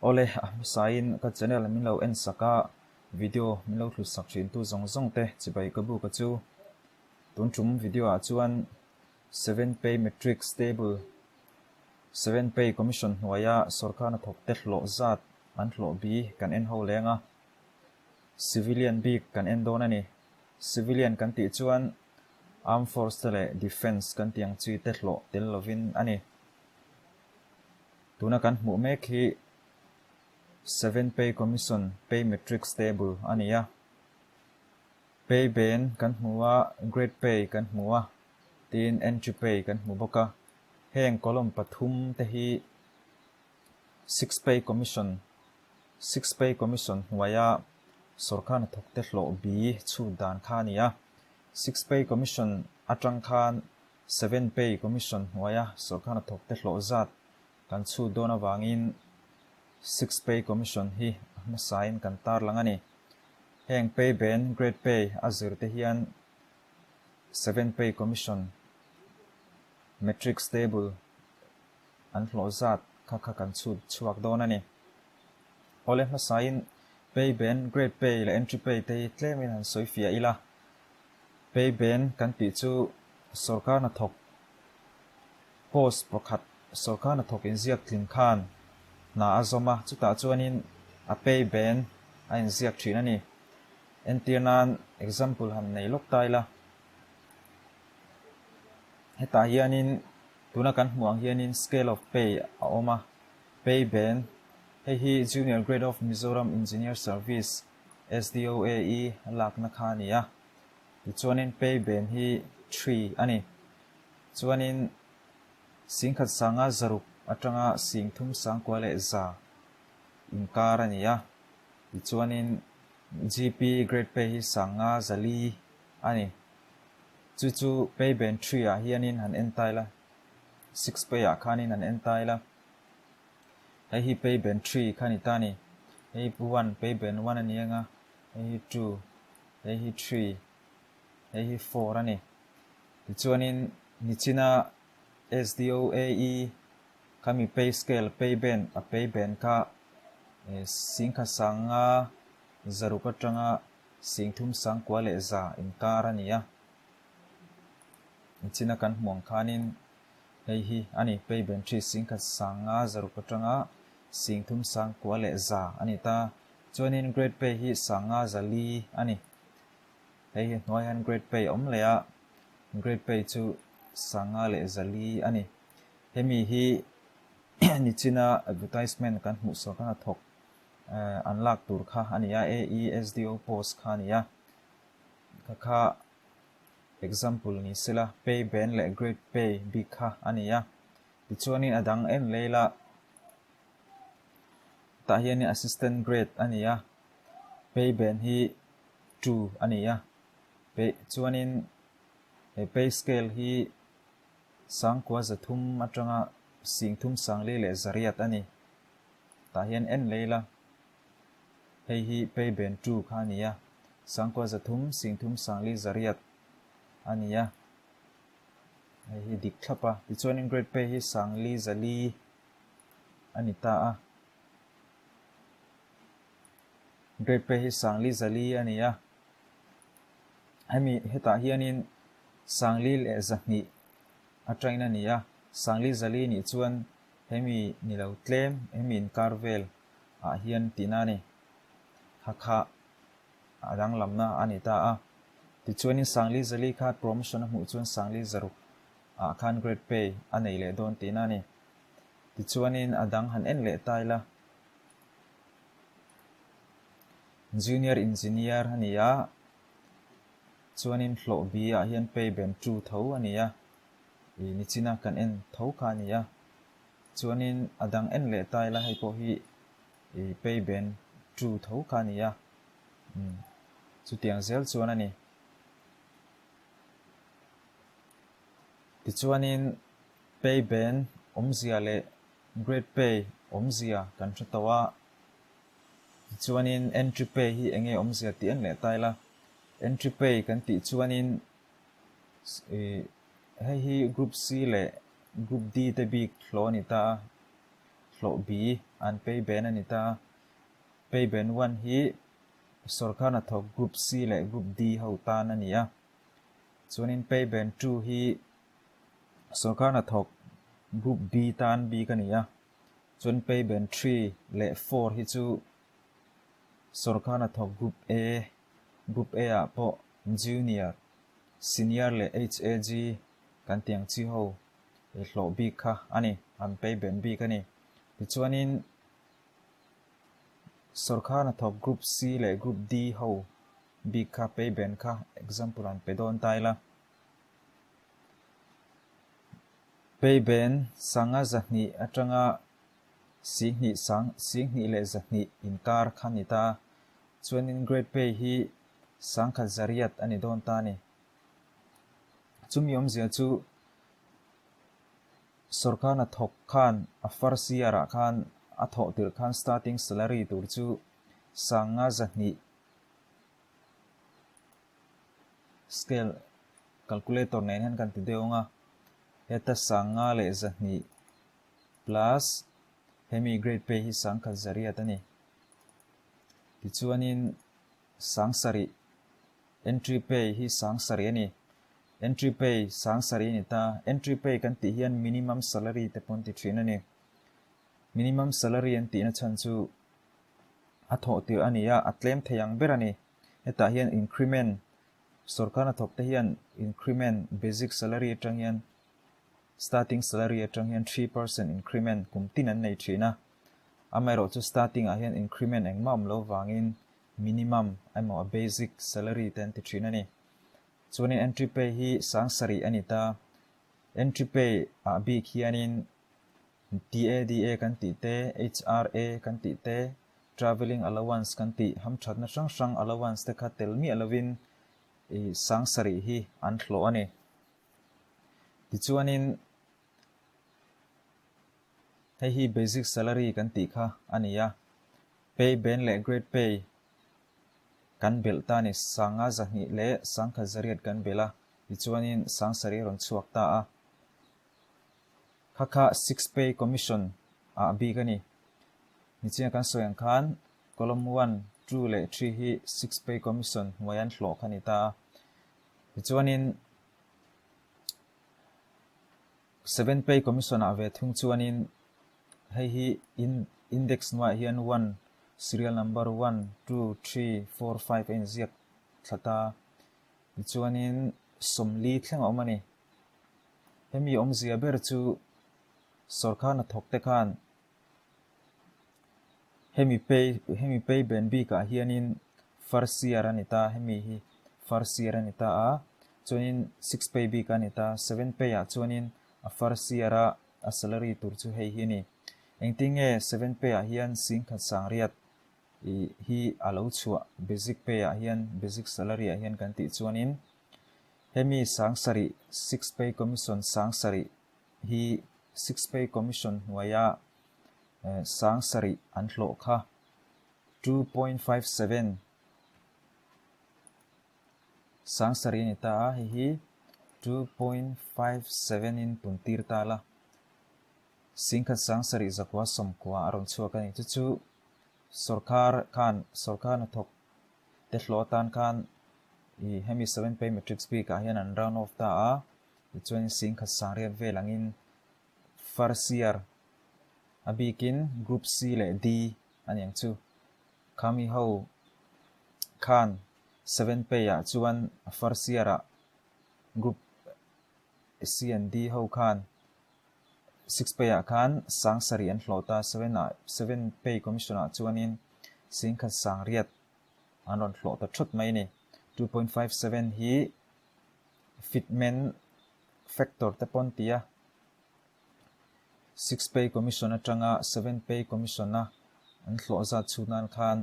Awle, a hmasain ka channel min lo en sak a, video min lo hlut sak thin tu zawng zawng te chibai ka buk a chu. Tun tum video ah chuan Seven Pay Matrix Table, Seven Pay Commission hnuaia sorkar hnathawk te hlawh zat an hlawh bi kan en ho leng a. Civilian bik kan en dawn a ni. Civilian kan tih chuan Armed Force te leh Defence kan tih ang chi te hlawh tel lovin a ni. Tuna kan hmuh mek hi Seven Pay Commission Pay Matrix Table a ni a. Pay Band kan hmu a, Grade Pay kan hmu a, tin Entry Pay kan hmu bawk a. Heng column pathum te hi Six Pay Commission Six Pay Commission hnuaia sorkar hnathawkte hlawh bi chhut dan kha a ni a. Six Pay Commission atang khan Seven Pay Commission hnuaia sorkar hnathawkte hlawh zat kan chhut dawn avangin Six Pay Commission hi a hmasain kan tarlang a ni. Heng Pay Band, Grade Pay a zir te hian Seven Pay Commission Matrix Table an hlawh zat kha kha kan chhut chhuak dawn a ni. Awle hmasain Pay Band, Grade Pay leh Entry Pay te hi tlemin han sawi fiah ila. Pay Band kan tih chu sorkar hnathawk post pakhat sorkar hnathawk inziak tling khan hna a zawm a, chutah chuanin a Pay Band a inziak thin a ni. Entir nan example han nei lawk ta ila. Hetah hianin Tuna kan hmuh ang hianin Scale of Pay a awm a, Pay Band, hei hi Junior Grade of Mizoram Engineer Service, SDOAE, lakna kha a ni a. Tichuanin Pay Band hi three a ni. Chuanin singkhat sanga zaruk atanga singthum sangkua leh za inkar a ni a. Tichuanin GP Grade Pay hi sanga zali a ni. Chu chu pay band three ah hianin han en ta ila, six pay ah khanin han en ta ila, hei hi pay band three kha ni ta ni, hei hi one pay band one a ni anga, hei hi two, hei hi three, hei hi four a ni. Tichuanin nichina SDOAE khami pay scale pay band a pay band kha singkha sanga zaruk atanga Singthum sangkua leh za inkar a ni a, nichina kan hmuh ang khanin hei hi a ni, Pei Bentry singkhat sanga zaruk atanga singthum sangkua leh za a ni ta. Chuanin Grade Pay hi sanga za li a ni. Hei hi hnuai hian Grade Pay a awm leh a, Grade Pay chu sanga leh za li a ni. Hemi hi nichina advertisement kan hmuh sawn khan a thawk. an lak tur kha a ni a, AESDO post kha a ni a, kha kha example ni sela pay band leh grade pay bik kha a ni a, tichuanin a dang en leh ila tah hianin assistant grade a ni a, pay band hi two a ni a, pay chuanin he pay scale hi sangkua zathum atanga singthum sangli leh zariat a ni. Tah hian en leh ila, hei hi pay band two kha a ni a, sangkua zathum singthum sangli zariat a ni a, hei hi dik thlap a, tichuanin grade pay hi sangli zali a ni ta a, grade pay hi sangli zali a ni a, hemi hetah hianin sangli leh zahnih atangin a ni a, sangli zali nih chuan Hemi ni lo tlem, hemi inkar vel ah hian tihna a ni. Kha kha a danglamna a ni ta a. Tichuanin Sangli Zali kha promotion a hmuh chuan Sangli Zaruk ah khan grade pay a nei leh dawn tihna a ni. Tichuanin a dang han en leh ta ila. Junior Engineer a ni a, chuanin hlawh bi ah hian pay band two tho a ni a. Ih nichina kan en tho kha a ni a, chuanin a dang en leh ta ila hei pawh hi ih pay band two tho kha a ni a, umm chutiang zel chuan a ni. Tichuanin pay band awmzia leh grade pay awmzia kan hre tawh a, tichuanin entry pay hi eng nge awmzia tih en leh ta ila, entry pay kan tih chuanin Ih hei hi group C leh group D te bik hlawh a ni ta a. hlawh bi an pay band a ni ta. Pay band one hi sorkar hnathawk Group C leh Group D ho tan a ni a. Chuanin pay band 2 hi sorkar hnathawk Group B tan bik a ni a. Chuan pay band 3 leh 4 hi chu sorkar hnathawk Group A, Group A ah pawh Junior, Senior leh HAG kan tih ang chi ho hlawh bik kha a ni, an pay band bik a ni. Tichuanin sorkar hnathawk Group C leh Group D ho bik kha pay band kha example an pe dawn ta ila. Pay band sanga 200 atanga 2000 sang 2000 leh 200 inkar kha ni ta. Chuanin grade pay hi 1100 a ni dawn ta a ni. Chumi awmzia chu sorkar hnathawk khan a first year ah khan a thawh tirh khan starting salary tur chu 500 scale calculator nen hian kan ti deuh ang a, heta 5100 plus hemi grade pay hi 1100 a ni. Tichuanin 7000 Entry pay hi 7000 a ni. Entry pay 7000 a ni ta. Entry pay kan tih hian minimum salary te pawh an ti thin a ni. Minimum salary an tihna chhan chu a thawh tirh a ni a, a tlem thei ang ber a ni. Hetah hian increment, sorkar hnathawk te hian increment basic salary atang hian starting salary atang hian 3% increment kum tin an nei thin a. Amaherawhchu starting ah hian increment engmah awm lo vangin minimum emaw a basic salary te an ti thin a ni. Chuanin entry pay hi 7000 a ni ta. Entry pay ah bik hianin TADA kan tih te, HRA kan tih te, travelling allowance kan tih hamthatna hrang hrang allowance te kha tel miah lovin ih 7000 hi an hlawh a ni. Tichuanin hei hi basic salary kan tih kha a ni a. Pay band leh grade pay kan belh ta a ni. 5200 leh 1100 kan belh a, tichuanin 7000 a rawn chhuak ta a. Kha kha six pay commission ah bik a ni. Nichina kan sawi ang khan column one, two leh three hi six pay commission hnuai an hlawh kha a ni ta a. Tichuanin seven pay commission ah ve thung chuanin hei hi index hnuaiah hian one, serial number one, two, three, four, five a inziak thla ta. Tichuanin 40 thleng a awm a ni. Hemi awmzia ber chu sorkar hnathawk te khan hemi pay hemi pay band bikah hianin first year a ni ta hemi hi first year a ni ta a chuanin six pay bik a ni ta seven pay ah chuanin a first year a a salary tur chu hei hi a ni. Engtin nge seven pay ah hian 10,080 ih hi a lo chhuah basic pay ah hian basic salary ah hian kan tih chuanin Hemi 7000, Six Pay Commission 7000 hi Six Pay Commission hnuaia 7000 an hlawh kha 2.57 7000 a ni ta a, hei hi 2.57 in pun tir ta la, 19,990 a rawn chhuak a ni. Chu chu sorkar khan sorkar hnathawk te hlawh atan khan ih hemi seven pay matrix bikah hian an round off ta a, tichuan 10,080 vel angin first year a bikin group C leh D a ni ang chu. Khami ho khan seven pay ah chuan a first year ah group C and D ho khan six pay ah khan 7000 an hlawh ta, seven ah seven pay commission ah chuanin 10,080 an rawn hlawh ta thut mai a ni. 2.57 hi fitment factor te pawh an ti a, six pay commission atanga seven pay commission a an hlawh zat chhut nan khan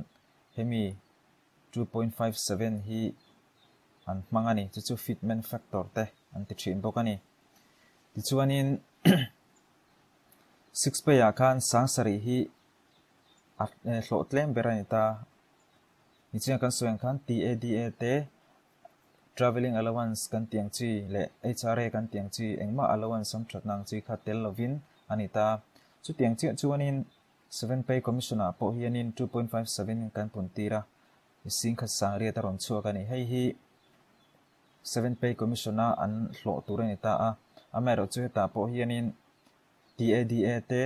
hemi 2.57 hi an hmang a ni. Chu chu fitment factor te an ti thin bawk a ni. Tichuanin six pay ah khan 7000 hi a hlawh tlem ber a ni ta. Nichina kan sawi ang khan TADA te travelling allowance kan tih ang chi leh HRA kan tih ang chi engmah allowance awm thatna ang chi kha tel lovin a ni ta. Chutiang chiah chuanin Seven Pay Commission-ah pawh hianin 2.57 in kan puntir a, singkhat sangriat a rawn chhuak a ni. Hei hi Seven Pay Commission-a an hlawh tur a ni ta a, amaherawhchu hetah pawh hianin TADA te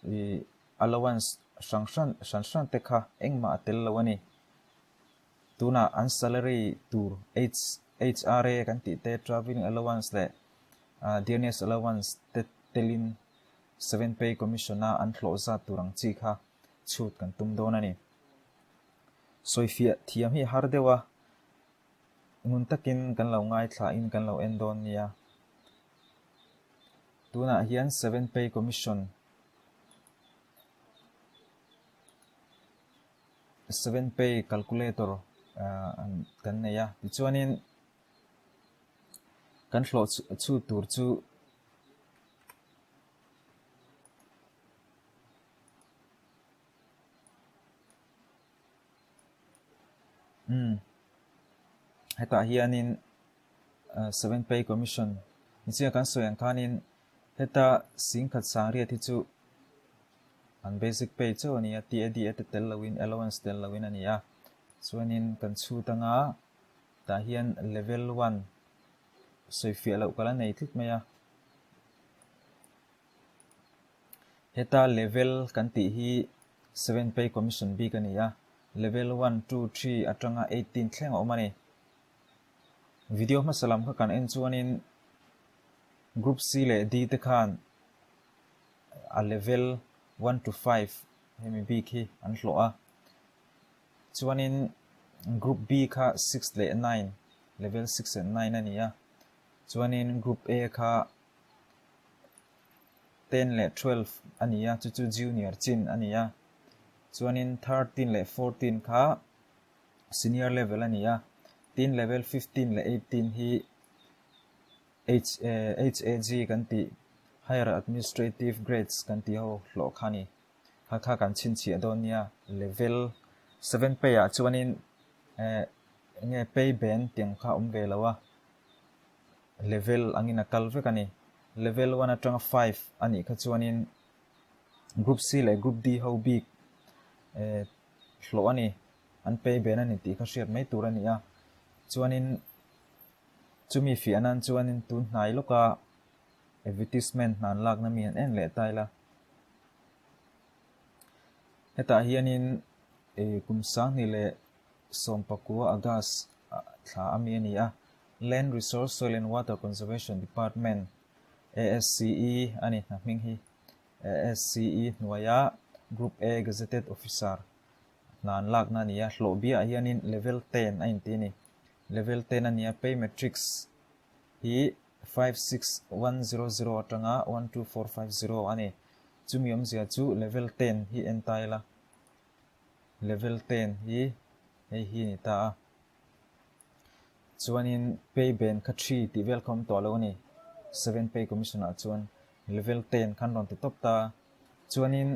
ih allowance hrang hran hran hran te kha engmah a tel lo a ni. Tunah an salary tur HRA kan tih te, travelling allowance leh dearness allowance te telin Seven Pay Commission-a an hlawh zat tur ang chi kha chhut kan tum dawn a ni. Sawifiah thiam hi a har deuh a, ngun takin kan lo ngaithlain kan lo en dawn nia. Tunah hian Seven Pay Commission Seven Pay Calculator kan nei a, tichuanin kan hlawh chhut tur chu Umm hetah hianin Seven Pay Commission nichina kan sawi ang khanin heta singkhat sangriat hi chu an basic pay chauh a ni a, TADA te tel loin allowance tel loin a ni a, chuanin kan chhut anga tah hian level one sawifiah loh ka la nei tlut mai a. Heta level kan tih hi Seven Pay Commission bik a ni a, level one, two, three atanga 18 thleng a awm a ni. Video hmasa lam kha kan en chuanin Group C leh D te khan a level one to five hemi bik hi an hlawh a, chuanin Group B kha six leh nine, level six and nine a ni a, chuanin Group A kha Ten leh 12 a ni a, chu chu junior chin a ni a. Chuanin 13 leh 14 kha senior level a ni a. Tin level 15 leh 18 hi HAG kan tih Higher Administrative Grades kan tih ho hlawh kha a ni. Kha kha kan chhinchhiah dawn nia. Level 7 pay ah chuanin eh enge pay band tiang kha a awm ve lo a. Level angin a kal vek a ni. Level one atanga five a nih kha chuanin Group C leh Group D ho bik eh hlawh a ni, an pay ben a ni tih kha hriat mai tur a ni a. Chuanin chumi fiah nan chuanin tun hnai lawka advertisement hna an lakna mi an en leh ta ila. Hetah hianin eh kum sanghnih leh sawmpakua August thla a mi a ni a. Land Resource, Soil and Water Conservation Department, ASCE, a ni hna hming hi. ASCE hnuaia Group A Gazetted Officer hna an lakna a ni a, hlawh biaah hianin Level 10 a inti a ni. Level 10 a ni a, pay matrix hi 56100 atanga 12450 a ni. Chumi awmzia chu Level 10 hi en ta ila, Level 10 hi hei hi a ni ta a. Chuanin pay band kha three tih vel kha awm tawh lo a ni. Seven pay commission ah chuan level 10 khan rawn ti tawp ta a. Chuanin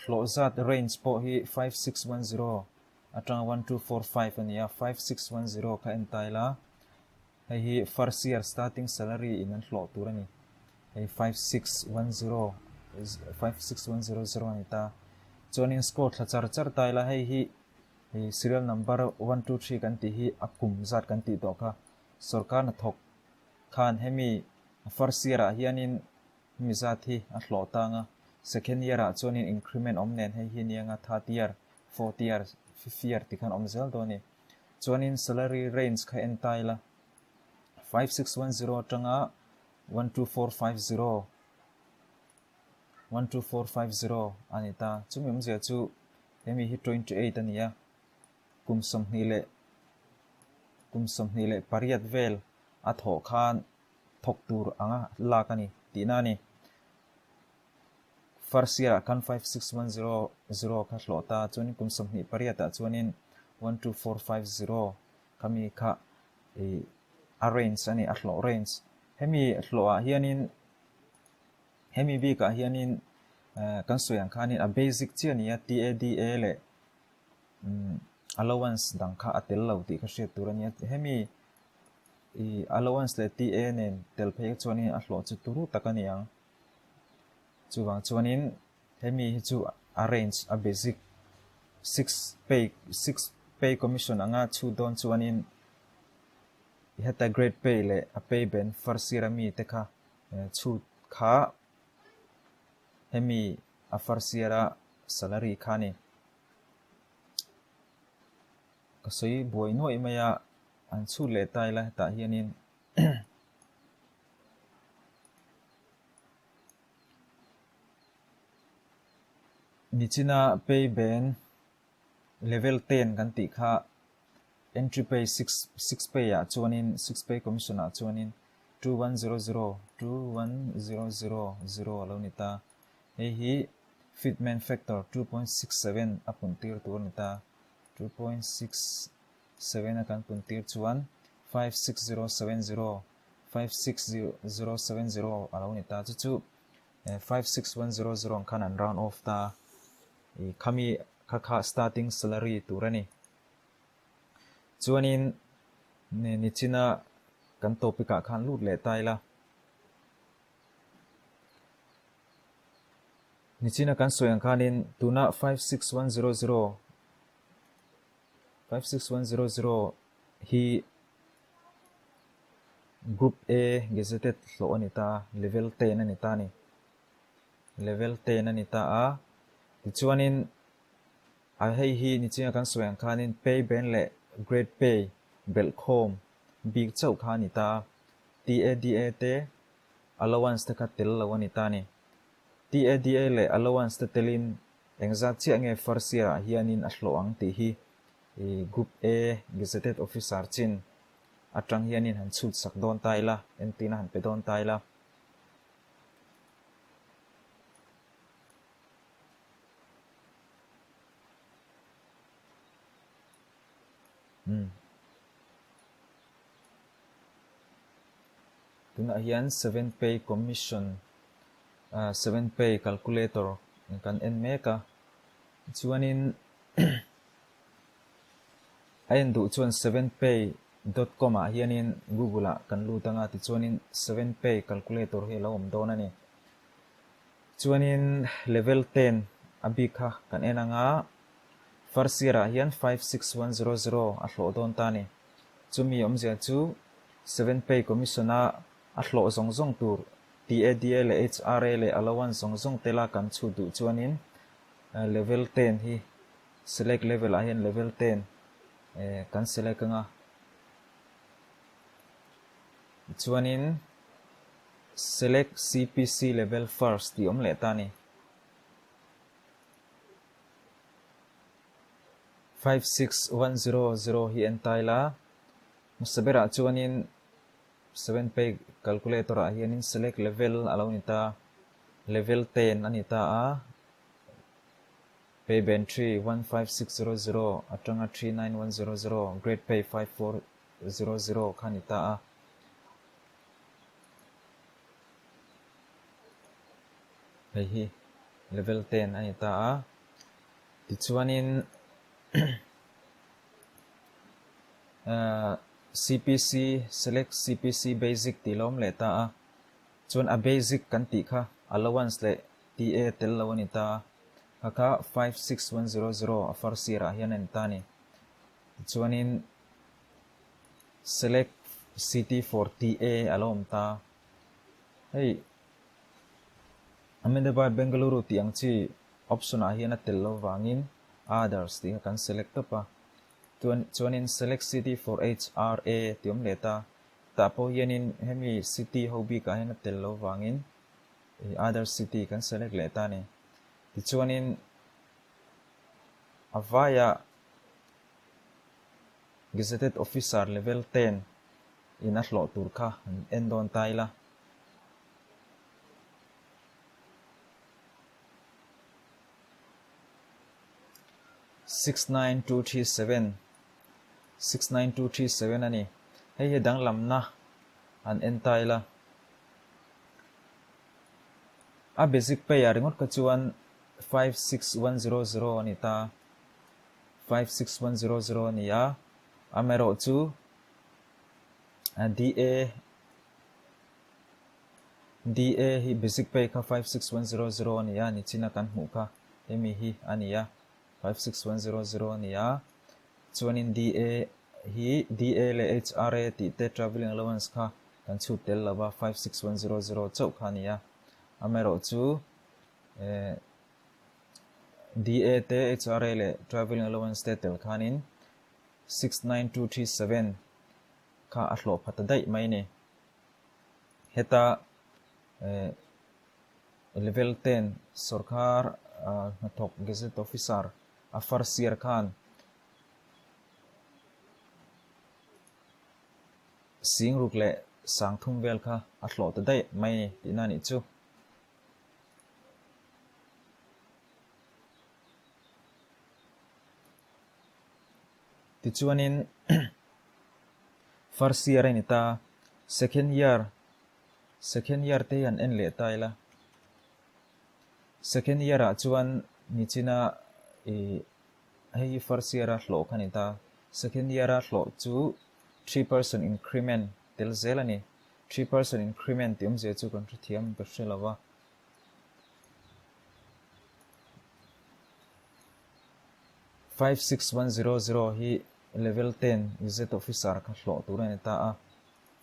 hlawh zat range pawh hi 5610 atanga 1245 a ni a, 5610 kha en ta ila hei hi first year starting salary in an hlawh tur a ni. Hei 5610 56100 a ni ta. Chuanin score thla char char ta ila hei hi Hei serial number one two three kan tih hi a kum zat kan tih tawh kha. Sorkar hnathawk khan hemi first year ah hianin hemi zat hi a hlawh tang a, second year ah chuanin increment awm nen hei hi nia nga third year, fourth year, fifth year ti khan awm zel dawn a ni. Chuanin salary range kha en ta ila 5610 atanga 12450 12450 a ni ta. Chumi awmzia chu hemi hi 28 a ni a, kum 20 leh kum 28 vel a thawh khan thawk tur anga lak a ni tihna a ni. First year ah khan 56100 kha hlawh ta chuanin kum 28 ah chuanin 12450 khami kha ih a range a ni a hlawh range. Hemi hlawh ah hianin Hemi bikah hianin kan sawi ang khanin a basic chiah a ni a, TADA leh allowance dang kha a tel lo tih kha hriat tur a ni a. Hemi ih allowance leh TA nen tel phei chuanin a hlawh chu turu tak a ni ang. Chuvang chuanin hemi hi chu a range a basic six pay six pay commission anga chhut dawn chuanin heta grade pay leh a pay band first year a mi te kha chhut kha hemi a first year a salary kha a ni. Ka sawi buai nuaih mai a, an chhut leh ta ila hetah hianin Nichina pay band level ten kan tih kha entry pay six six pay ah chuanin six pay commission ah chuanin 2100 21000 a lo ni ta. Hei hi fitment factor 2.67 a pun tir tur a ni ta. 2.67 a kan pun tir chuan 56070 56070 a lo ni ta. Chu chu 56100 ang khan an round off ta. I khami kha kha starting salary tur a ni. Chuanin nichina kan topic ah khan lut leh ta ila. Nichina kan sawi ang khanin tuna 56100 56100 hi Group A gazetted hlawh a ni ta, level 10 a ni ta a ni. Level 10 a ni ta a, tichuanin a hei hi nichina kan sawi ang khanin pay band leh grade pay belhkhawm bik chauh kha a ni ta. TADA te allowance te kha tel lo a ni ta a ni. TADA leh allowance te telin engzat chiah nge first year ah hianin a hlawh ang tih hi Group A Gazetted Officer chin atang hianin han chhut sak dawn ta ila, entirna han pe dawn ta ila. Umm. Tunah hian Seven Pay Commission ah Seven Pay Calculator kan en mek a, chuanin a en duh chuan Seven Pay dot com ah hianin Google ah kan lut anga tichuanin Seven Pay Calculator hi a lo awm dawn a ni. Chuanin level 10 a bik kha kan en anga first year ah hian 56100 a hlawh dawn ta a ni. Chumi awmzia chu Seven Pay Commission a a hlawh zawng zawng tur TADA leh HRA leh allowance zawng zawng tela kan chhut duh chuanin level 10 hi select level ah hian level 10 kan select anga chuanin Select CPC level first tih awm leh ta a ni. 56100 hi en ta ila, hmasa berah chuanin seven pay calculator ah hianin select level a lo ni ta, level 10 a ni ta a, pay band 315600 atanga 39100 grade pay 5400 kha a ni ta a. Hei hi level 10 a ni ta a, tichuanin CPC select CPC basic tih la awm leh ta a, chuan a basic kan tih kha allowance leh TA tel lo a ni ta a, kha kha 56100 a first year ah hian a ni ta a ni. Tichuanin Select city for TA a lo awm ta. Hei Ahmedabad, Bengaluru tih ang chi option ah hian a tel lo vangin others tih kha kan select tawp a. Chuanin select city for HRA tih awm leh ta. Tah pawh hianin hemi city ho bikah hian a tel lo vangin other city kan select leh ta a ni. Tichuanin a vaiah Gazetted Officer level 10 in a hlawh tur kha han en dawn ta ila. 69237 69237 a ni. Hei hi danglamna han en ta ila. A basic pay ah ringawt kha chuan 56100 a ni ta. 56100 a ni a, amaherawhchu DA DA hi basic pay kha 56100 a ni a, nichina kan hmuh kha hemi hi a ni a, 56100 a ni a. Chuanin DA hi DA leh HRA tih te travelling allowance kha kan chhut tel lo va, 56100 chauh kha a ni a. Amaherawhchu eh DA te HRA leh travelling allowance te tel khanin 69237 kha a hlawh pha ta daih mai a ni. Heta eh level ten sorkar hnathawk gazette officer a farsiar khan Singruk leh Sangthum vel kha a hlawh ta daih mai a ni tihna a nih chu. Tichuanin first year a ni ta, second year, second year te hi han en leh ta ila. Second year ah chuan nichina ih hei hi first year a hlawh kha a ni ta, second year a hlawh chu 3% increment tel zel a ni. 3% increment tih awmzia chu kan hrethiam ka hre lo va. 56100 hi level 10 gazette officer kha hlawh tur a ni ta a.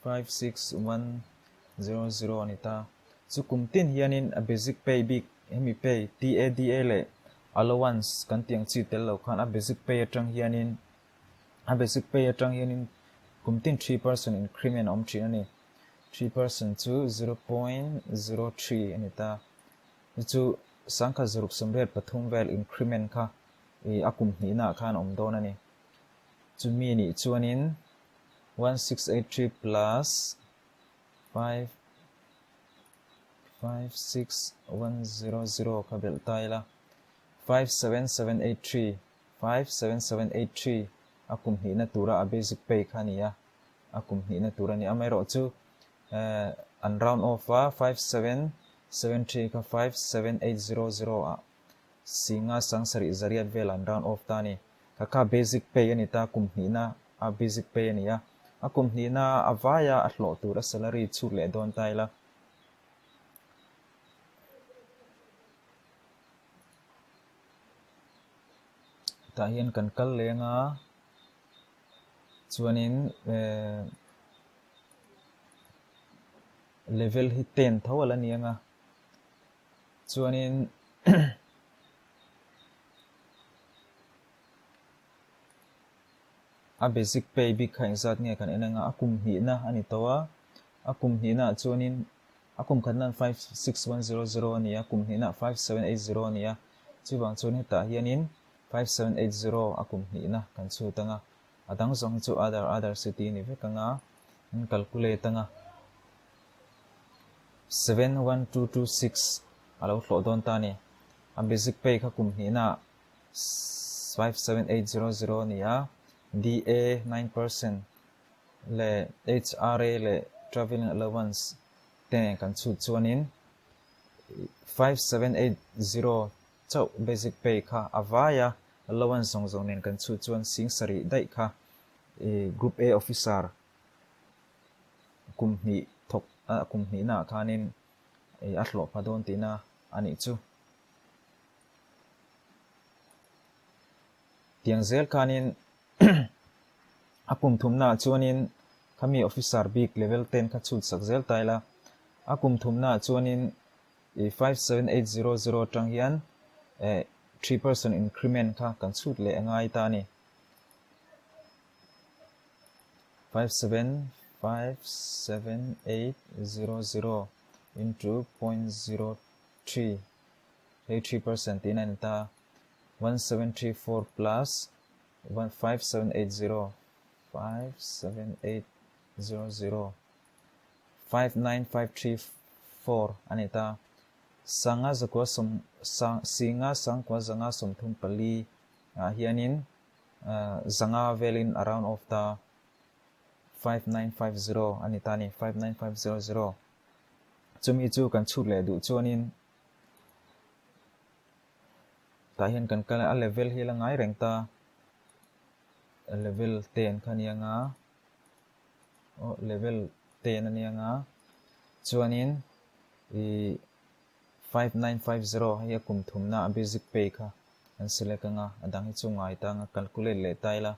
56100 a ni ta. Chu kum tin hianin a basic pay bik hemi pay TADA leh allowance kan tih ang chi tel lo khan a basic pay atang hianin a basic pay atang hianin kum tin 3% increment a awm thin a ni. 3% chu 0.03 a ni ta. Chu chu sangkhat zaruk sawmriat pathum vel increment kha ih a kum hnihnaah khan a awm dawn a ni. Chumi nih chuanin 1683 plus 5 56100 kha belh ta ila 57783 57783 a kum hnihna tura a basic pay kha a ni a, a kum hnihna tur a ni. Amaherawhchu eh an round off a 5773 kha 57800 ah Singa sangsarih zariat vel an round off ta a ni. Ka kha basic pay a ni ta, kum hnihna a basic pay a ni a. A kum hnihna a vaia a hlawh tur a salary chhut leh dawn ta ila. Tah hian kan kal leng a, chuanin eh level hi ten tho a la ni ang a. Chuanin a basic pay bik kha engzat nge kan en anga a kum hnihna a ni tawh a, a kum hnihna ah chuanin a kum khatna 56100 a ni a, kum hnihna 5780 a ni a, chuvang chuan hetah hianin 5780 a kum hnihna kan chhut anga, a dang zawng hi chu other other city a ni vek anga an calculate anga. 71226 a lo hlawh dawn ta a ni. A basic pay kha kum hnihna 57800 a ni a, DA 9% leh HRA leh travelling allowance te nen kan chhut chuanin 5780 chauh basic pay kha a vai a, allowance zawng zawng nen kan chhut chuan 7000 daih kha Group A officer Kum hnih thawk a kum hnihnaah khanin a hlawh pha dawn tihna a nih chu. Tiang zel khanin a kum thumnaah chuanin khami officer bik level ten kha chhut sak zel ta ila. A kum thumnaah chuanin 57800 atang hian 3% increment kha kan chhut leh a ngai ta a ni. 5757800 into 0.03 hei 3% tiin a in ta 1734 plus 5780 57800 59534 a ni ta sanga zakua sawm singa sangkua zanga 34 ah hianin Zanga velin a round off ta 5950 a ni ta a ni, 59500. Chumi chu kan chhut leh duh chuanin tah hian kan kal a, a level hi la ngai reng ta, level 10 kha a ni ang a, aw level 10 a ni ang a, chuanin. Ih 5950 hei a kum thumna a basic pay kha an select anga a dang hi chu ngai ta anga calculate leh ta ila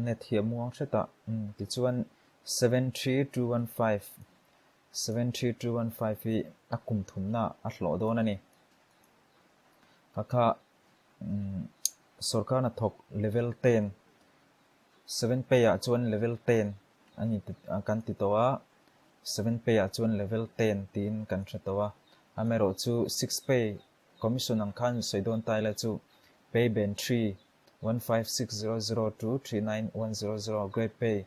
net hi a muang hret a umm tichuan 73215 73215 hi a kum thumna a hlawh dawn a ni. Kha kha umm sorkar hnathawk level 10 Seven pay ah chuan level 10 a ni kan ti tawh a, seven pay ah chuan level 10 tiin kan hre tawh a. Amaherawh chu six pay commission ang khan sawi dawn ta ila chu pay band 3 15600 to 39100 grade pay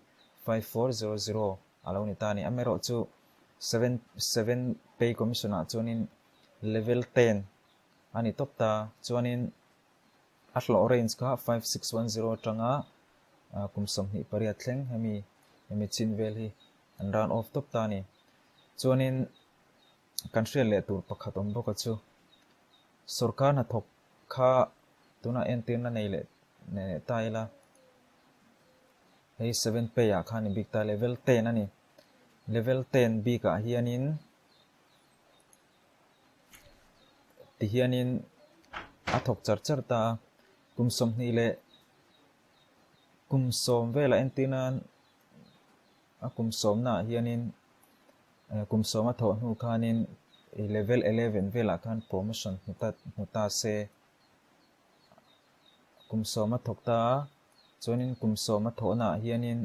5400 a lo ni ta a ni. Amaherawh chu seven seven pay commission ah chuanin level 10 a ni tawp ta chuanin A hlawh range kha 5610 atanga kum 28 thleng hemi hemi chin vel hi an round off tawp ta a ni. Chuanin kan hriat leh tur pakhat awm bawk a chu sorkar hnathawk kha tunah entirna nei leh nei leh ta ila hei seven pay ah khan i bik ta level 10 a ni. Level 10 bikah hianin Tihianin a thawk char char ta a, kum 20 leh kum 10 velah entir nan a kum sawmnaah hianin kum 10 a thawh hnu khanin level 11 velah khan promotion hmu ta hmu ta se. Kum 10 a thawk ta a, chuanin kum 10 a thawhnaah hianin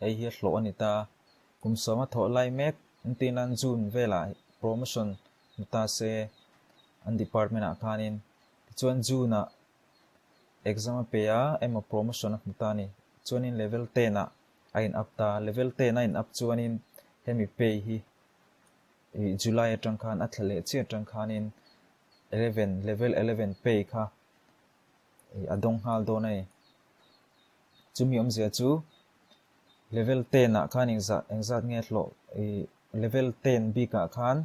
hei hi a hlawh a ni ta a. Kum 10 a thawh lai mek entir nan June velah promotion hmu ta se an department ah khanin tichuan June ah exam a pe a emaw promotion a hmu ta a ni. Chuanin level 10 ah a in up ta a, level 10 a in up chuanin hemi pay hi ih July atang khan a thla leh chiah atang khanin 11 level 11 pay kha ih a dawng nghal dawn a ni. Chumi awmzia chu Level 10 ah khan engzah engzat nge hlawh ih level 10 bik ah khan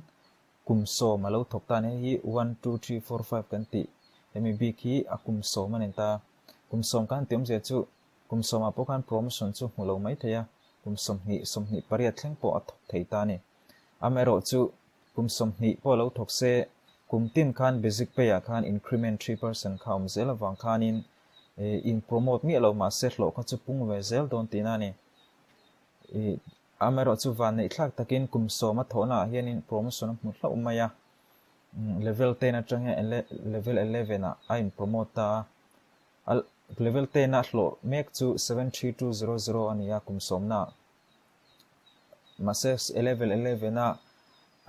kum 10 a lo thawk ta a ni. Hei hi one two three four five kan tih hemi bik hi a kum 10 a ni ta. Kum 10 khan tih awmzia chu kum 10 ah pawh khan promotion chu hmu lo mai thei a, kum 20 28 thleng pawh a thawk thei ta a ni. Amaherawh chu kum 20 pawh a lo thawk se kum tin khan basic pay ah khan increment 3% kha a awm zel avang khanin In promote miah lo mahse hlawh kha chu pung ve zel dawn tihna a ni. Ih amaherawh chu van neih thlak takin kum 10 a thawhna ah hianin promotion a hmu hlauh mai a. Level 10 atang hian level 11 ah a in promote ta a. Level 10 a hlawh mek chu 73200 a ni a kum 10 na ah. Mahse level 11 a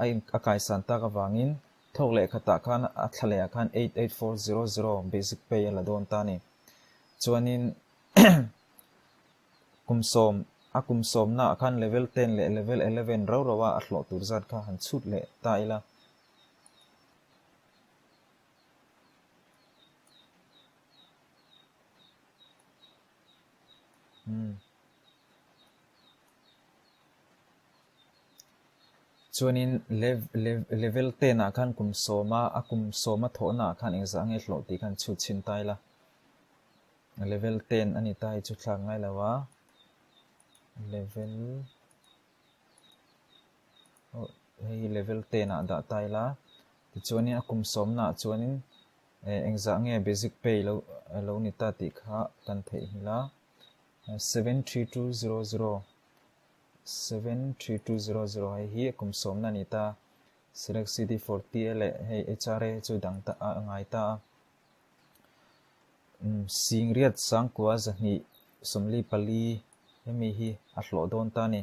a in a kaisan tak avangin thawk leh khatah khan a thla leh ah khan 88400 basic pay a la dawn ta a ni. Chuanin kum 10 a kum 10 naah khan level 10 leh level 11 rau rau a a hlawh tur zat kha han chhut leh ta ila. Umm. Chuanin level 10 ah khan kum 10 a, a kum 10 a thawhna ah khan engzah nge hlawh tih khan chhut chhin ta ila. Level 10 a ni ta hi chu thlak ngai lo a. Level hei hi level 10 ah dah ta ila. Tichuanin a kum 10 naah chuanin engzah nge basic pay lo lo ni ta tih kha kan theihnghilh a. 73200 73200 hei hi kum 10 na ni ta. Select CD for TA leh hei HRA chu dang ta a ngai ta a. Singriat sangkua 224 hemi hi a hlawh dawn ta a ni.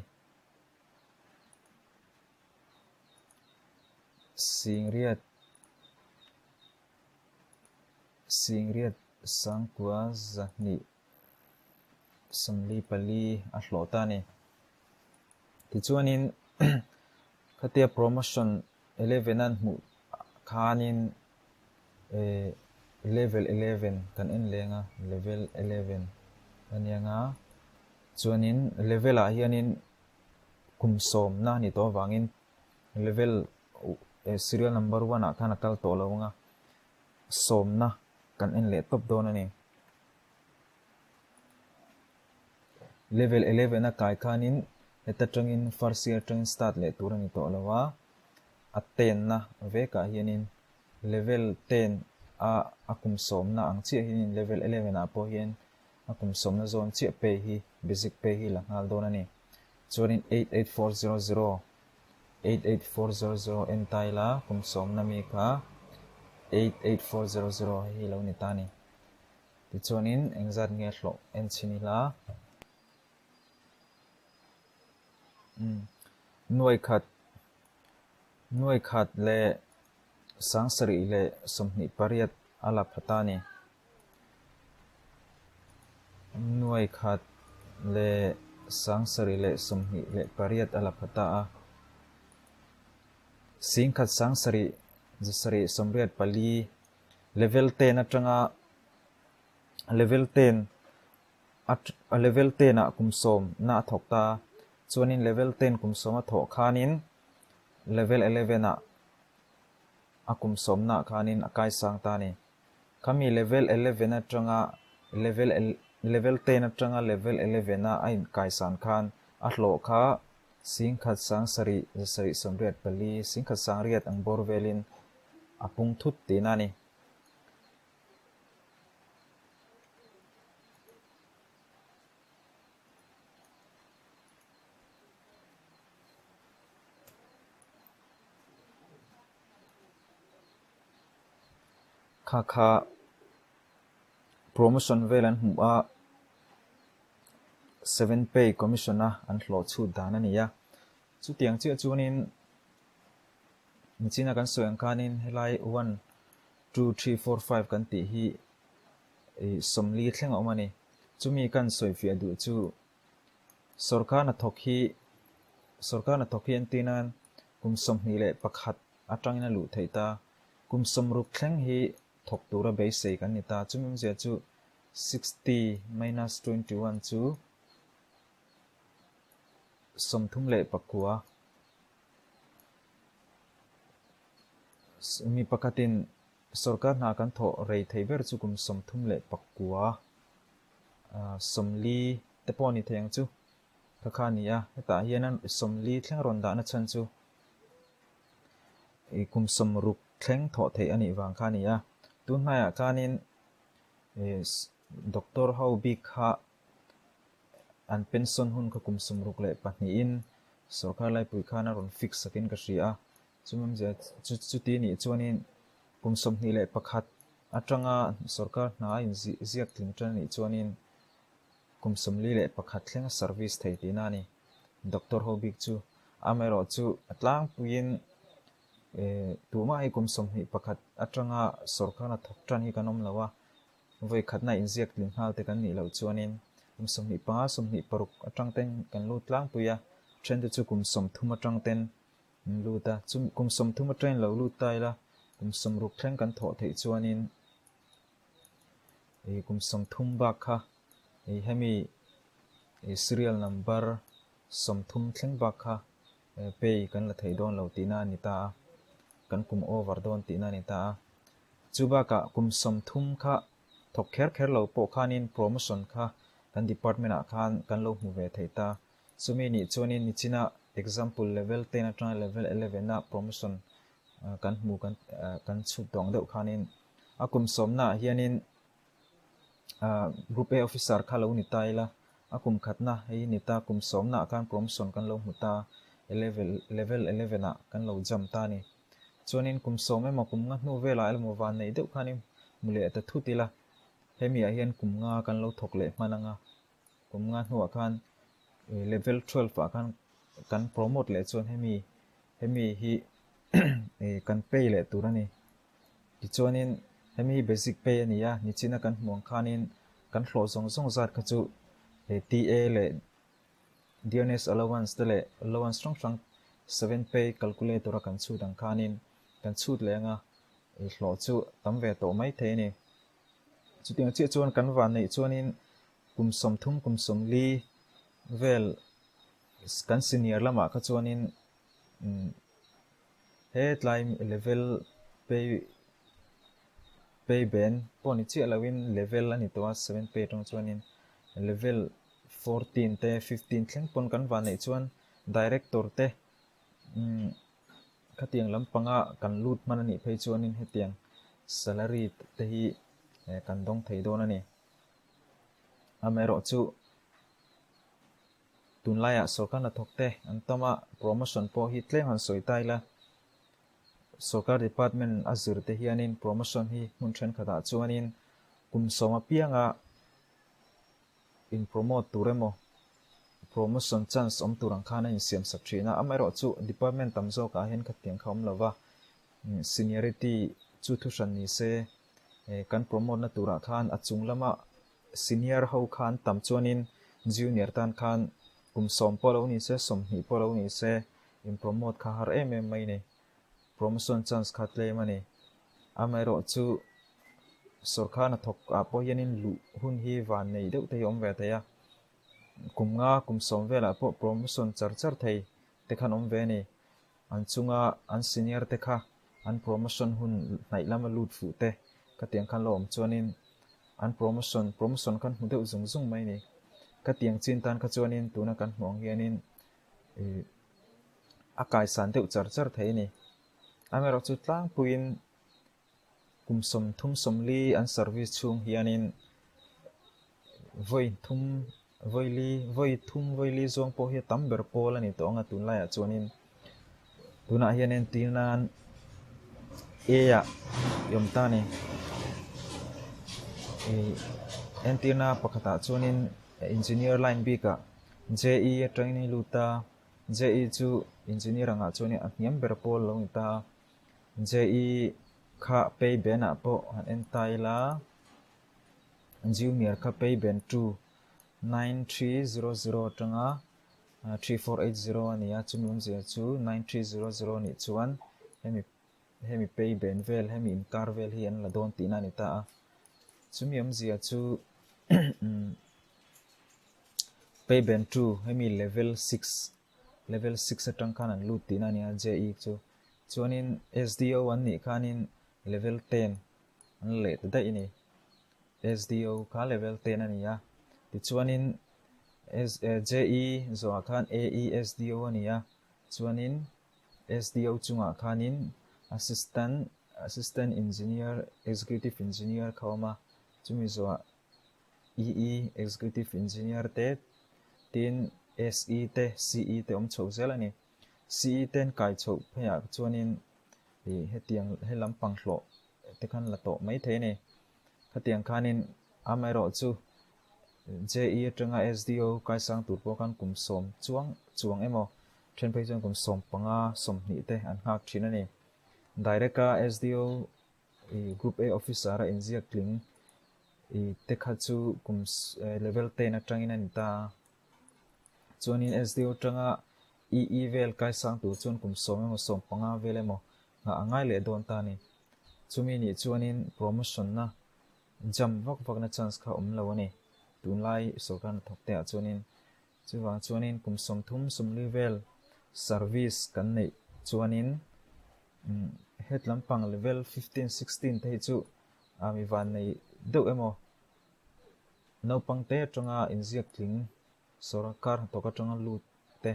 Singriat Singriat sangkua 224 a hlawh ta a ni. Tichuanin khatia promotion 11 an hmuh khanin level 11 kan en leng a, level 11 a nia nga. Chuanin level ah hianin kum 10 na a ni tawh avangin level serial number 1 ah khan a kal tawh lo anga 10 na kan en leh tawp dawn a ni. Level 11 a kai khanin Heta tangin first year atangin start leh tur a ni tawh lo a, a tenna vekah hianin level ten a a kum sawmna ang chiah hianin level eleven ah pawh hian a kum sawmna zawn chiah pay hi basic pay hi la nghal dawn a ni. Chuanin 88400 88400 en ta ila kum sawmna mi kha 88400 hei hi lo ni ta a ni. Tichuanin engzat nge hlawh en chhin ila Nuai khat nuai khat leh sangsarih leh 28 a la pha ta a ni. Nuai khat leh 728 a la pha ta a. Singkhat sangsarih zasarih 84 level ten atanga level ten a level ten ah kum sawm na a thawk ta a, chuanin level ten kum sawm a thawh khanin level 11 ah a kum sawmna ah khanin a kai sang ta a ni. Khami level 11 atanga level level ten atanga level 11 a a inkaisan khan a hlawh kha singkhat sangsarih zasarih 84 singkhat sangriat ang bawr velin a pung thut tihna a ni. Kha kha promotion vel an hmuh a seven pay commission a an hlawh chhut dan a ni a chutiang chiah chuanin Nichina kan sawi ang khanin helai one, two, three, four, five kan tih hi ih 40 thleng a awm a ni. Chumi kan sawifiah duh chu sawrkar hnathawk hi sawrkar hnathawk hi entir nan kum 21 atangin a luh theih ta. Kum 60 thleng hi thawk tura beisei kan ni ta. Chumi awmzia chu 60 minus 21 chu 39. Mi pakhatin sorkar hna kan thawh rei thei ber chu kum 39 40 te pawh a ni thei ang chu kha kha a ni a. Hetah hian 40 thleng rawn dahna chhan chu ih kum 60 thleng thawh theih a nih vang kha a ni a. Tun hnaiah khanin ih doctor ho bik kha An pension hun kha kum 62in sorkar laipui khan a rawn fix sakin ka hria a, chumi awmzia chu chuti nih chuanin kum 21 atanga sorkar hna a inziak tling tan anih chuanin kum 41 thleng a service thei tihna a ni. Doctor ho bik chu amaherawh chu a tlangpuiin tumah hi kum 21 atanga sorkar hna thawk tan hi kan awm lo a, Vawi khatna inziak tling nghal te kan nih loh chuanin kum 25, 26 atang ten kan lut tlangpui a, thente chu kum 30 atang ten an lut a. Chu kum 30 atangin lo lut ta ila kum 60 thleng kan thawh theih chuanin ih kum 30 bak kha ih hemi ih serial number 30 thleng bak kha pay kan la thei dawn lo tihna a ni ta a, kan kum over dawn tihna a ni ta a. Chu bakah kum 30 kha thawk kher kher lo pawh khanin promotion kha kan department ah khan kan lo hmu ve thei ta. Chumi nih chuanin nichina example level ten atanga level 11 a promotion kan hmu kan kan chhut tawng deuh khanin a kum sawmna ah hianin Group A officer kha lo ni ta ila a kum khatna hei ni ta kum sawmna ah khan promotion kan lo hmu ta level level 11 ah kan lo jump ta a ni. Chuanin kum sawm emaw kum nga hnu velah emaw van neih deuh khanin hmu leh ta thut ila, hemi ah hian kum nga kan lo thawk leh hman anga, kum nga hnuah khan level 12 ah khan kan promote leh chuan hemi hemi hi kan pay leh tur a ni. Tichuanin hemi hi basic pay a ni a, nichina kan hmuh ang khanin kan hlawh zawng zawng zat kha chu TA leh Dearness allowance te leh allowance hrang hrang seven pay calculator a kan chhut ang khanin kan chhut leh anga i hlawh chu tam ve tawh mai thei a ni. Chutiang chiah chuan kan van neih chuanin kum 30 kum 40 vel kan senior lamah kha chuanin he tlai level pay pay band pawh ni chiah loin level a ni tawh a seven pay atang chuanin level 14 te 15 thleng pawn kan van neih chuan. Director te khatiang lampanga kan lut hman a nih phei chuanin hetiang salary te hi kan dawng thei dawn a ni. Amaherawhchu tunlaiah sorkar hnathawk te an tam a, promotion pawh hi tlem han sawi ta ila, sorkar department a zir te hianin promotion hi hmun thenkhatah chuanin kum sawm apianga in promote tur emaw promotion chance awm tur ang khan a insiam sak thin a, amaherawhchu department tam zawkah hian khatiang kha awm lo va, seniority chu thuhran ni se kan promote na turah khan a chung lama senior ho khan tam chuanin junior tan khan kum sawm pawh lo ni se 20 pawh lo ni se in promote kha har em em mai a ni, promotion chance kha tlem a ni. Amaherawhchu sorkar hnathawk ah pawh hianin luh hun hi van nei deuh te hi a awm ve thei a, kum nga kum sawm velah pawh promotion char char thei te khan awm ve a ni. An chunga an senior te kha an promotion hun hnaih lama lut fuh te khatiang khan lo awm chuanin an promotion promotion khan hmu deuh zung zung mai a ni. Khatiang chin tan kha chuanin tuna kan hmuh ang hianin ih a kaisan deuh char char thei a ni. Amaherawhchu tlangpuiin kum 30 40 an service chhung hianin vawi thum vawi li vawi thum vawi li zawng pawh hi a tam ber pawl a ni tawh ang a tunlaiah chuanin tunah hian entir nan A ah i awm ta a ni ih entirna pakhatah chuanin engineer line bikah JE atangin i lut a. JE chu engineer angah chuanin a hniam ber pawl lo ni ta a, JE kha pay band ah pawh han en ta ila, junior kha pay band 2 9300 atanga 3480 a ni a, chumi awmzia chu 9300 nih chuan hemi hemi pay band vel hemi inkar vel hi an la dawn tihna a ni ta a, chumi awmzia chu Pay band 2 hemi level 6 level 6 atang khan an lut tihna a nia JE chu chuanin SDO an nih khanin level 10 an leh ta daih a ni SDO kha level 10 a ni a tichuanin JE zawhah khan AE SDO a ni a chuanin SDO chungah khanin assistant assistant engineer executive engineer kha a awm a chumi zawhah EE, Executive Engineer te, tin SE te, CE te awm chhoh zel a ni. CE te an kai chhoh pheiah chuanin ih hetiang he lampang hlawh te khan la tawh mai thei a ni. Khatiang khanin amaherawhchu JE atanga SDO kaisang tur pawh khan kum sawm chuang chuang emaw then phei chuan kum 15 20 te an nghak thin a ni. Direct-a SDO ih Group A Officer a inziak tling ih te kha chu kum level 10 atangin a ni ta a. Chuanin SDO atanga EE vel kaisang tur chuan kum 10 emaw 15 vel emaw nghah a ngai leh dawn ta a ni. Chumi nih chuanin promotion na jump vak vak na chance kha awm lo a ni. Tunlai sorkar hnathawk te ah chuanin chuvang chuanin kum 30 40 vel service kan neih chuanin het lampang level 15 16 te hi chu a mi van nei deuh emaw naupang te atanga inziak tling sorkar hnathawk atanga lut te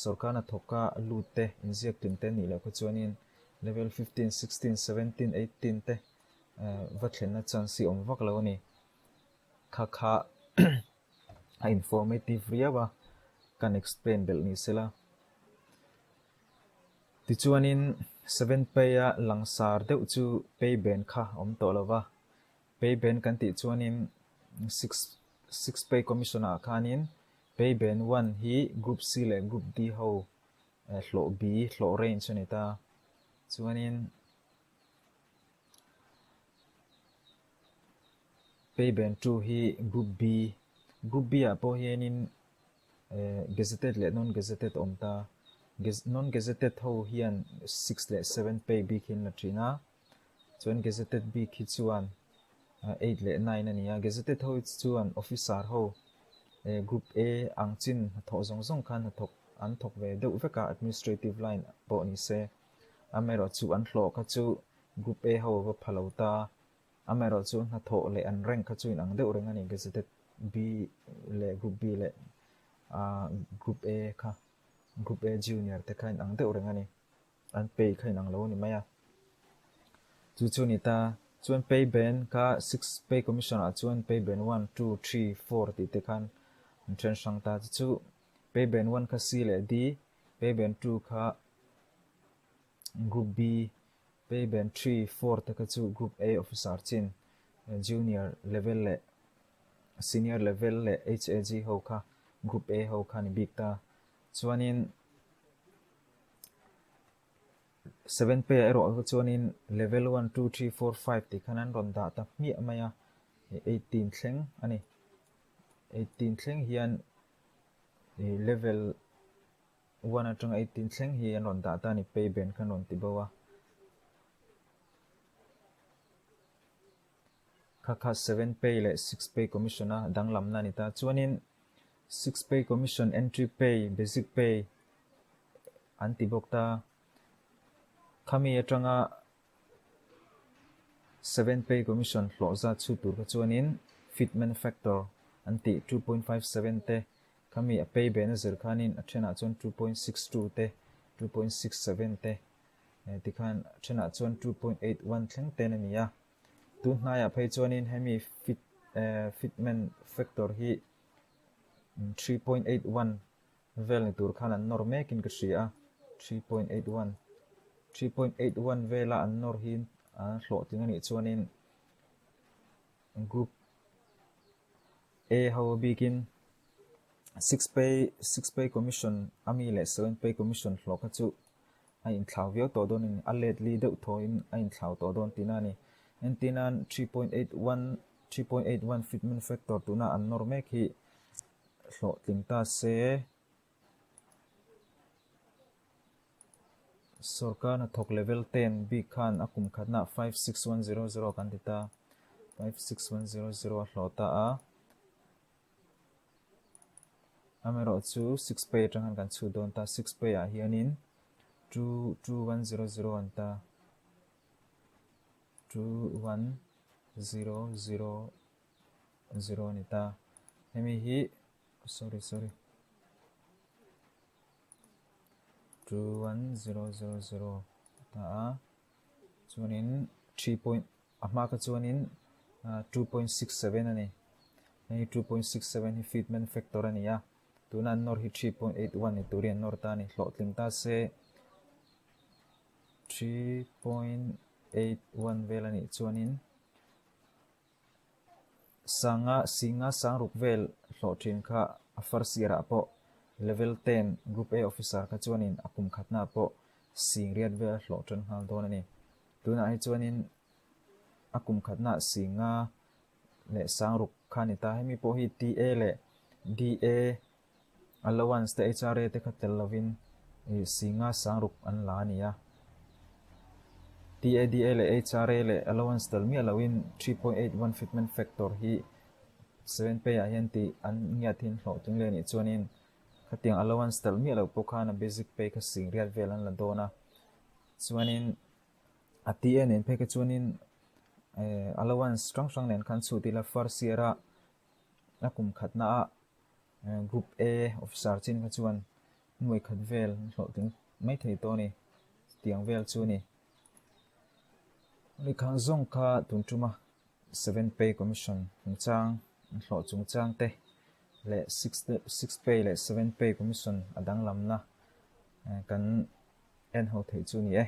sorkar hnathawka lut te inziak tling te nih loh kha chuanin level 15 16 17 18 te va thlenna chance hi awm vak lo a ni. Kha kha a informative riau a kan explain belh ni sela. Tichuanin seven pay a langsar deuh chu pay band kha a awm tawh lo va, pay band kan tih chuanin six six pay commission ah khanin pay band one hi group C leh group D ho hlawh B hlawh range a ni ta. Chuanin pay band 2 hi group B group B ah pawh hianin gazetted leh non gazetted a awm ta. Non gazetted ho hian 6 leh 7 pay bik hi an la thin a, chuan gazetted bik hi chuan 8 leh 9 a ni a. Gazetted ho chuan officer ho group A ang chin hnathawh zawng zawng khan hnathawk an thawk ve deuh vek a administrative line pawh ni se. Amaherawhchu an hlawh kha chu group A ho va pha lo ta. Amaherawhchu hnathawh leh an rank kha chu inang deuh reng a ni gazetted B leh group B leh group A kha. Group A Junior te kha inang deuh reng a ni. An pay kha inang lo a ni mai a. Chu chu a ni ta. Chuan pay band kha six pay commission ah chuan pay band one, two, three, four tih te khan an then hrang ta. Chu chu pay band one kha C leh D, pay band two kha Group B, pay band 3, 4 te kha chu Group A officer chin junior level leh senior level leh HAG ho kha Group A ho kha ni bik ta. Chuanin 7 pay ah erawh kha chuanin level 1, 2, 3, 4, 5 tih khan an rawn dah ta hmiah mai a, 18 thleng a ni. 18 thleng hian level 1 atanga 18 thleng hi an rawn dah ta a ni, pay band kha an rawn ti bo a. Kha kha 7 pay leh 6 pay commission a danglamna a ni ta. Chuanin 6 pay commission entry pay, basic pay an ti bawk ta. Khami atanga 7 pay commission hlawh zat chhut tur kha chuanin fitment factor an tih 2.57 te Khami a pay beh na zir khanin a thenah chuan 2.62 te, 2.67 te tikhan a thenah chuan 2.81 thleng ten a ni a. Tun hnaiah phei chuanin hemi fit fitment factor hi 3.81 vel ni tur khan an nawr mekin ka hria a, 3.81 3.81 vela an nawr hi an hlawhtling a nih chuanin group A ho bikin six pay six pay commission a mi leh seven pay commission hlawh kha chu a inthlau viau tawh dawn a ni. A let li deuh thawhin a inthlau tawh dawn tihna a ni. Entirnan 3.81 3.81 fitment factor tuna an nawr mek hi hlawhtling ta se. Sorkar hnathawk level 10 bik khan a kum khatna 56100 kan ti ta. 56100 a hlawh ta a. Amaherawh chu 6 pay atang khan kan chhut dawn ta. 6 pay ah hianin 22100 an ta. 21000 a ni ta. Hemi hi sorry sorry 21000 ta a chuanin 3 point a hma kha chuanin 2.67 a ni hei 2.67 hi fitment factor a ni a tuna an nawr hi 3.81 ni turin an nawr ta a ni hlawhtling ta se 3.81 vel a nih chuanin Sanga Singa Sangruk vel hlawh thin kha a first year ah pawh level 10 group A officer kha chuanin a kum khatna ah pawh sing riat vel a hlawh tan nghal dawn a ni. Tunah hi chuanin a kum khatna ah Singa leh Sangruk kha a ni ta. Hemi pawh hi TA leh DA Allowance te HRA te kha tel lovin ih Singa Sangruk an la a ni a. TADA leh HRA leh allowance tel miah loin 3.81 fitment factor hi 7 pay ah hian tih an ngiat hi an hlawhtling leh a nih chuanin khatiang allowance tel miah loh pawh khan a basic pay kha sing riat vel an la dawn a. Chuanin a TA nen phei kha chuanin eh allowance hrang hrang nen khan chhut ila first year a a kum khatna ah Group A officer chin kha chuan nuai khat vel an hlawhtling mai thei tawh a ni. Tiang vel chu a ni. Lehkhang zawng kha tun tuma Seven Pay Commission chungchang an hlawh chungchang te leh Six Pay leh Seven Pay Commission a danglamna kan en ho theih chu a ni e.